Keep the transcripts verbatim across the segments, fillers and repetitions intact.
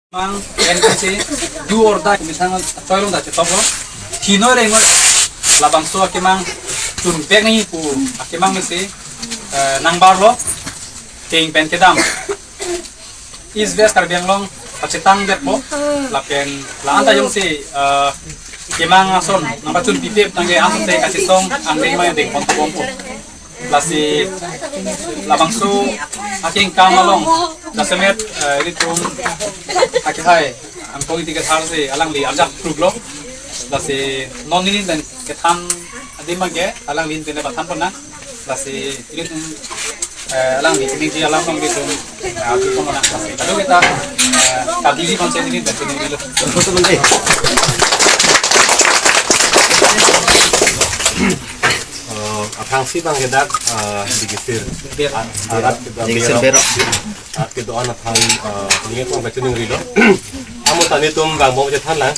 Mang N P C do or die, kumisang choi long ta chetoklo. Thinoi rengoi labangso akemang chunbek nangji pu akemang si, eh, nangbarlo. Keng pen kedam East West Karbi Anglong pachetang detpo. Lapen la-an ta jongsi, eh, kemang ason nangpachun pipip tangke ansose kachesong angdeng ma angdeng pon tubompo. Lasi labangso akengkam along jasemet, eh, ilitum akehai Angkong Ingti Kathar si alangli arjap pruklo. Lasi non neli pen kethan adim abangke alangli pen le pathan pon nang. Lasi ilitum, eh, alangli peningje alam along ilitum, eh, arju pon nang. Lasi kadokave ta, eh, kabiji konsen neli pen peningje lo. Eh, aphrangsi abangke dak, eh, digisir. Ber. Ah, arat kita Digisir ber. Berok. Arat kedo-an aphan, eh, ningje kong kachiningri lo. Amu ta netum bang bom chethan lang.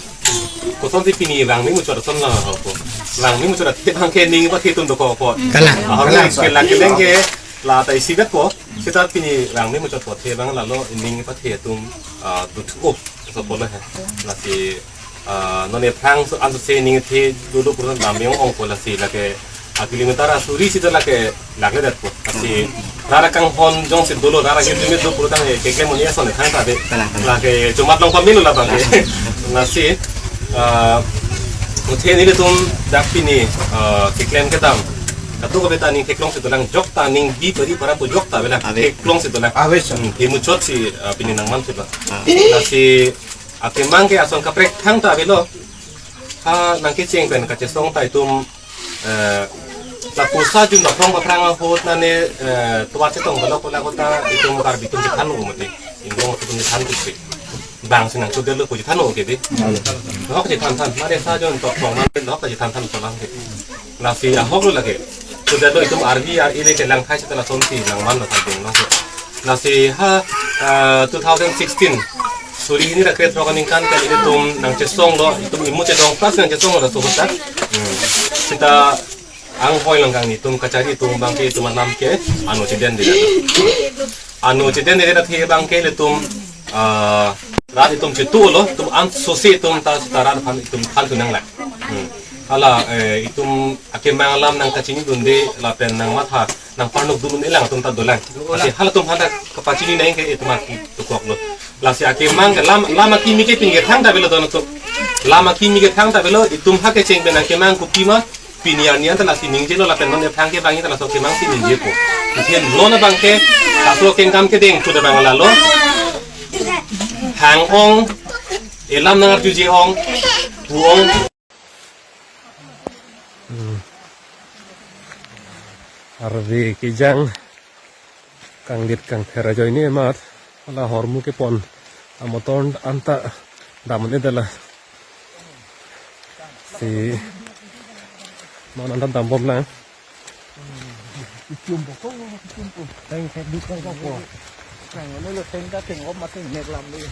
Kosonsi pini bang ni muchot ason lo ho ko. Bang ni muchot athe abangke ning pathe atum dokokpo. Kalang, Ahormu kalang. Kelang keleng ke la ta isi betpo. Seta pini bang ni muchotpo athe abang lalo ning pathe atum, ah, dothu-o. So polo he. Lasi, ah, non ephrang so ansose ning athe dolo pura dam ong-ongpo lasi lake a kilometer asuri sita lake lakledetpo. Lasi rat akanghon jongsi dolo, rat akanghon dolo pura tang ke keklem monit ason thangta ave. Kalang, kalang. Lake chomat long pamelo labangke. Lasi, ah, athe nelitum dak pini, ah, keklem kedam kadokave ta ning theklongsi dolang, jokta ning bi pari para pu jokta avelang. Ave. Theklongsi dolang. Ave, sir. Hmm, he muchotsi, ah, pini nangmansi lo. Ah. Lasi akemang ke ason kaprek thangta avelo. Ha nangkecheng pen kachesong ta itum, eh, lapuson jun baphrang baphrang ahut nane, eh, tovar chetong balok kola kota itum Karbi atum chethan lo mati. Inglong atum chethan kusi. Bang sinang chudelo pu chethan lo ke di. Hok chethan than. Mare sa jun tok thong mane hok chethan than salang ke. Lasi ahok lo lake. Chudelo itum R B R E le kelang thai seta lasonsi nangman lo thai ding lo. Lasi ha, eh, two thousand sixteen suri hini ra krethrok aningkan pen ilitum nangchesong lo, itum imu chedong plus nangchesong lo laso ahut ta. Hmm. Seta anghoi along kangni atum kachari atum abangke itum alam ke ano chedendedetlo. Ano chedendedetlo athe abangke ilitum, ah, rat itum chetu lo, itum ansose itum ta seta rat aphan itum than tu nanglang. Hmm. Hala, eh, itum akemang alam nangkachinidunde lapen nangmatha nangparnok dun un-e lang atum ta dolang. Lasi halatum aphan ta kapachini nangji ke itum aki tukok lo. Lasi akemang ke lam, lam akimi ke pini ke thangta avelo don atum. Lam akimi ke thangta avelo, itum ha kecheng pen akemang kopima pini arni an ta lasi ningje lo lapen non ephrang ke abang ta laso akemang si ningjepo. Athe non abangke laso akengkam kedeng tu da bang lalo. Hang ong, elam nangarjuje ong, pu ong. Hmm. Arve kejang kanglit kangther ajoine amat hala ahormu kepon amotor anta dam-un-edetlo. Si non anta dambom lang. Ichum po, ichum po. Teng, teng, duk, teng, teng, po. Teng, ano lo, teng, ta, teng, op, mateng, mek lam, lo.